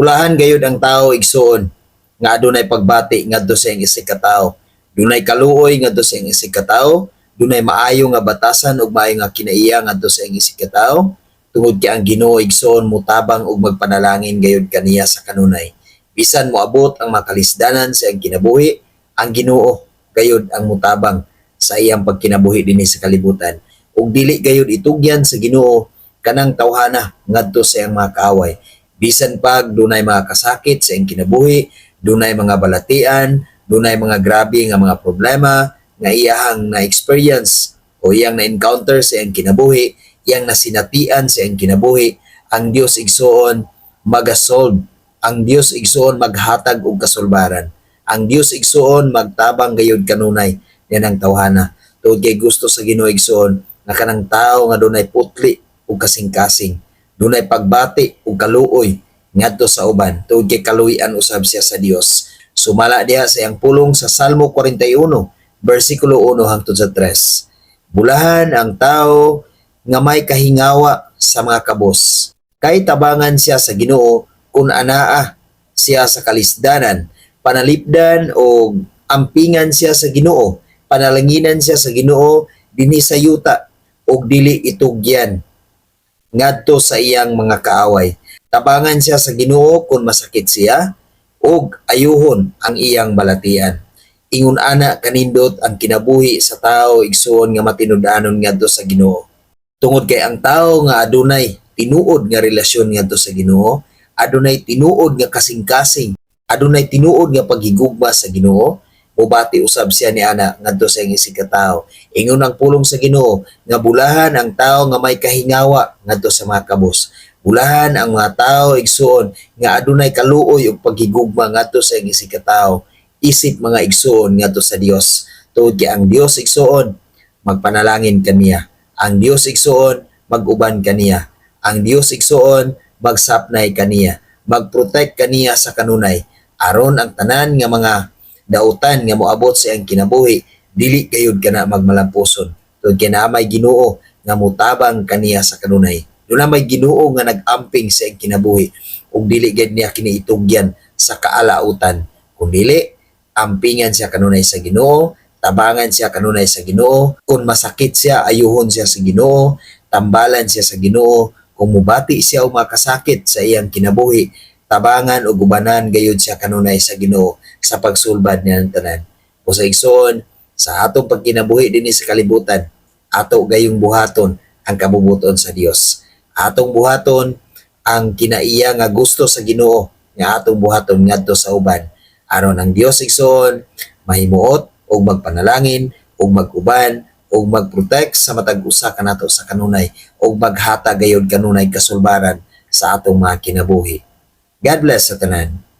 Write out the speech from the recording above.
Bulahan gayud ang tao, igsuon, nga adunay pagbati ngadto sa iyang isig katawo. Dunay kaluoy ngadto sa iyang isig katawo, dunay maayo nga batasan ug maayo nga kinaiya ngadto sa iyang isig katawo, tungod kay ang Ginoo, igsuon, mutabang ug magpanalangin gayud kaniya sa kanunay. Bisan moabot ang makalisdanan sa iyang kinabuhi, ang Ginoo gayud ang mutabang sa iyang pagkinabuhi dinhi sa kalibutan. Ug dili gayud itugyan sa Ginoo kanang tawhana ngadto sa iyang mga kaaway. Bisan pag dunay mga kasakit sa iyang kinabuhi, dunay mga balatian, dunay mga grabe nga mga problema nga iyahang na-experience o iyang na-encounter sa iyang kinabuhi, iyang nasinatian sa iyang kinabuhi, ang Dios, igsuon, magasolve. Ang Dios, igsuon, maghatag og kasulbaran. Ang Dios, igsuon, magtabang gayud kanunay yan ang tawhana. Tungod kay gusto sa Ginoo, igsuon, nga kanang tao nga dunay putli ug kasing-kasing, dunay pagbati ug kaluoy ngadto sa uban, tungod kay kaluoyan usab siya sa Dios. Sumala diha sa iyang pulong sa Salmo 41 bersikulo 1 hangtod sa 3. Bulahan ang tao nga may kahingawa sa mga kabos, kay tabangan siya sa Ginoo kung anaa siya sa kalisdanan. Panalipdan o ampingan siya sa Ginoo, panalanginan siya sa Ginoo dinhi sa yuta ug dili itugyan ngadto sa iyang mga kaaway. Tabangan siya sa Ginoo kung masakit siya ug ayuhon ang iyang balatian. Ingon ana kanindot ang kinabuhi sa tao, igsuon, nga matinud-anon ngadto sa Ginoo. Tungod kay ang tao nga adunay tinuod nga relasyon ngadto sa Ginoo, adunay tinuod nga kasing-kasing, adunay tinuod nga paghigugma sa Ginoo, mubati usab siya ni ana ngadto sa iyang isig katawo. Ingon ang pulong sa Ginoo nga bulahan ang tao nga may kahingawa ngadto sa mga kabos. Bulahan ang mga tao, igsuon, nga adunay kaluoy ug paghigugma ngadto sa iyang isig katawo, isip mga igsuon ngadto sa Dios. Tungod kay ang Dios, igsuon, magpanalangin kaniya. Ang Dios, igsuon, mag-uban kaniya. Ang Dios, igsuon, magsapnay kaniya, magprotect kaniya sa kanunay, aron ang tanan nga mga dautan nga moabot sa iyang kinabuhi, dili gayud kana magmalampuson, tungod kay naa may Ginoo nga mutabang kaniya sa kanunay. Duna may Ginoo nga nag-amping sa iyang kinabuhi ug dili gayud niya kini itugyan sa kaalautan, kun dili ampingan siya kanunay sa Ginoo, tabangan siya kanunay sa Ginoo. Kung masakit siya, ayuhon siya sa Ginoo, tambalan siya sa Ginoo. Kung mubati siya o makasakit sa iyang kinabuhi, tabangan o gubanan gayud siya kanunay sa Ginoo sa pagsulbad niya ng tanan. O sa igsoon, sa atong pagkinabuhi dinhi sa kalibutan, ato gayong buhaton ang kabubuton sa Dios. Atong buhaton ang kinaiya nga gusto sa Ginoo nga atong buhaton ngadto sa uban, aron ang Dios, igsoon, mahimuot og magpanalangin og mag-uban og magprotect sa matag usa kanato sa kanunay og maghatag gayud kanunay kasulbaran sa atong mga kinabuhi. God bless sa tanan.